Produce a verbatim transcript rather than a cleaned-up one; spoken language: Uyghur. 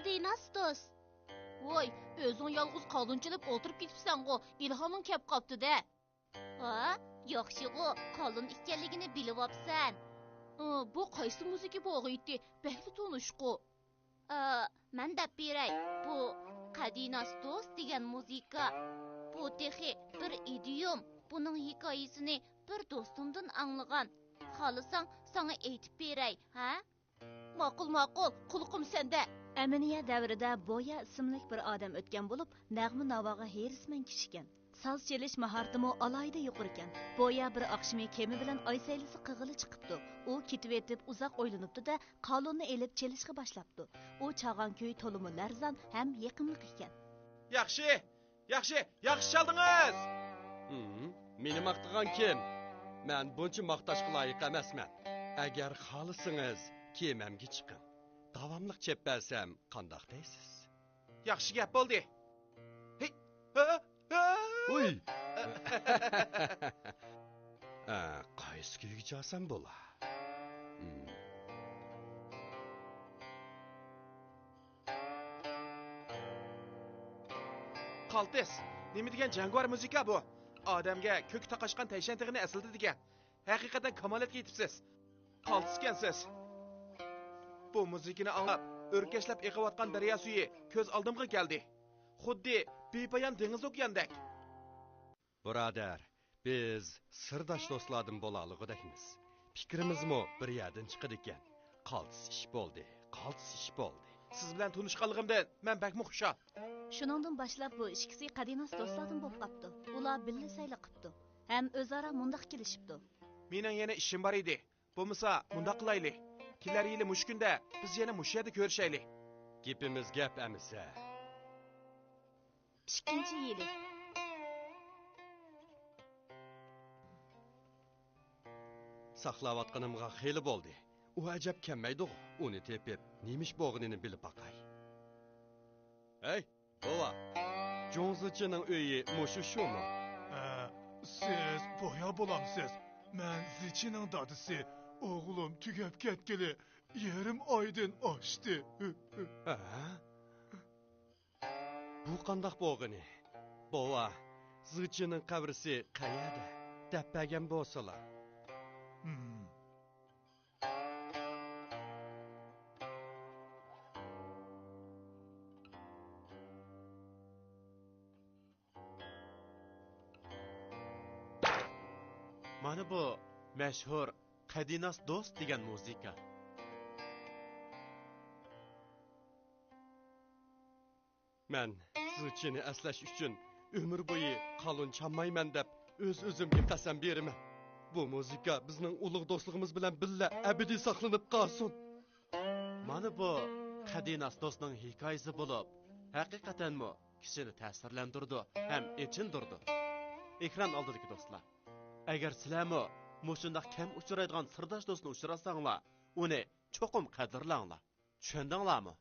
دىناس دوست. ۋوي، ئۆزۈڭ يالغۇز قالۇن چېلىپ ئولتۇرۇپ كېتىپسەنغۇ، ئىلھامىڭ كەپ قاپتۇ-دە. ھا، ياخشىغۇ، قالۇن ئىكەنلىكىنى بىلىۋاپسەن. ئا، بۇ قايسى مۇزىكا بولغىيتتى؟ بەكلا تونۇشقۇ. ئا، مەن دەپ بېرەي. بۇ قەدىناس دوست دېگەن مۇزىكا. بۇ تېخى بىر ئىدىيوم. بۇنىڭ ھېكايىسىنى بىر دوستۇمدىن ئاڭلىغان. خالىساڭ، ساڭا ئېيتىپ بېرەي، ھە؟ ماقۇل، ماقۇل، قۇلىقىم سەندە. ئەمىنىيە دەۋرىدە بويا ئىسىملىك بىر ئادەم ئۆتكەن بولۇپ، نەغمە ناۋاغا ھېرىسمەن كىشىكەن. ساز چېلىش ماھارىتىمۇ ئالاھىدە يۇقىرىكەن. بويا بىر ئاخشىمى كېمە بىلەن ئاي سەيلىسى قىلغىلى چىقىپتۇ. ئۇ كېتىۋېتىپ ئۇزاق ئويلىنىپتۇ-دە، قالۇننى ئېلىپ چېلىشقا باشلاپتۇ. ئۇ چالغان كۈي تولىمۇ لەرزان ھەم يېقىملىق ئىكەن. ياخشى، ياخشى، ياخشى چالدىڭىز! ھىم، مېنى ماختىغان كىم؟ مەن بۇنچە ماختاشقا لايىق ئەمەسمەن. ئەگەر خالىسىڭىز، كېمەمگە چىقىڭ. داۋاملىق چېلىپ بەرسەم قانداق دەيسىز؟ ياخشى گەپ بولدى. ھېي، ھە، ھە. ئۇي! ئە، قايسى كۈيگە چالسام بولا؟ ھىم. قالتىس، نېمە دېگەن جەڭگىۋار مۇزىكا بۇ! ئادەمگە كۆكى تاقاشقان تەيشەن تېغىنى ئەسلىتىدىكەن. ھەقىقەتەن كامالەتكە يېتىپسىز. قالتىسكەنسىز. بۇ مۇزىكىنى ئاڭلاپ، ئۆركەشلەپ ئېقىۋاتقان دەريا سۈيى كۆز ئالدىمغا كەلدى. خۇددى بىپايان دېڭىز ئوكياندەك. بۇرادەر، بىز سىرداش دوستلاردىن بولالىغۇدەكمىز. پىكرىمىزمۇ بىر يەردىن چىقىدىكەن. قالتىس ئىش بولدى، قالتىس ئىش بولدى. سىز بىلەن تونۇشقانلىقىمدىن مەن بەكمۇ خۇشال. شۇنىڭدىن باشلاپ بۇ ئىككىسى قەدىناس دوستلاردىن بولۇپ قاپتۇ. ئۇلار بىللە سەيلە قىپتۇ ھەم ئۆزئارا مۇنداق كېلىشىپتۇ. مېنىڭ يەنە ئىشىم بار ئىدى. بولمىسا مۇنداق قىلايلى. كېلەر يىلى مۇشۇ كۈندە بىز يەنە مۇشۇ يەردە كۆرۈشەيلى. گېپىمىز گەپ ئەمىسە. ئىككىنچى يىلى. ساقلاۋاتقىنىمغا خېلى بولدى. ئۇ ئەجەب كەلمەيدىغۇ. ئۇنى تېپىپ، نېمە ئىش بولغىنىنى بىلىپ باقاي. ھەي، بوۋا، جۇڭ زىچىنىڭ ئۆيى مۇشۇ شۇمۇ؟ ھە، سىز بويا بولامسىز؟ مەن زىچىنىڭ دادىسى. ئوغلۇم تۈگەپ كەتكىلى يېرىم ئايدىن ئاشتى. ھە؟ بۇ قانداق بولغىنى؟ بوۋا، زىچىنىڭ قەبرىسى قەيەردە؟ دەپ بەرگەن بولسىلا. ھىم. مانا بۇ مەشھۇر قەدىناس دوست دېگەن مۇزىكا. مەن زىچىنى ئەسلەش ئۈچۈن ئۆمۈر بويى قالۇن چالمايمەن دەپ ئۆز-ئۆزۈمگە قەسەم بېرىمەن. بۇ مۇزىكا بىزنىڭ ئۇلۇغ دوستلۇقىمىز بىلەن بىللە ئەبەدىي ساقلىنىپ قالسۇن. مانا بۇ قەدىناس دوستنىڭ ھېكايىسى بولۇپ، ھەقىقەتەنمۇ كىشىنى تەسىرلەندۈرىدۇ ھەم ئېچىندۇرىدۇ. ئېكران ئالدىدىكى دوستلار، ئەگەر سىلەرمۇ مۇشۇنداق كەم ئۇچرايدىغان سىرداش دوستنى ئۇچراتساڭلار، ئۇنى چوقۇم قەدىرلەڭلار. چۈشەندىڭلارمۇ؟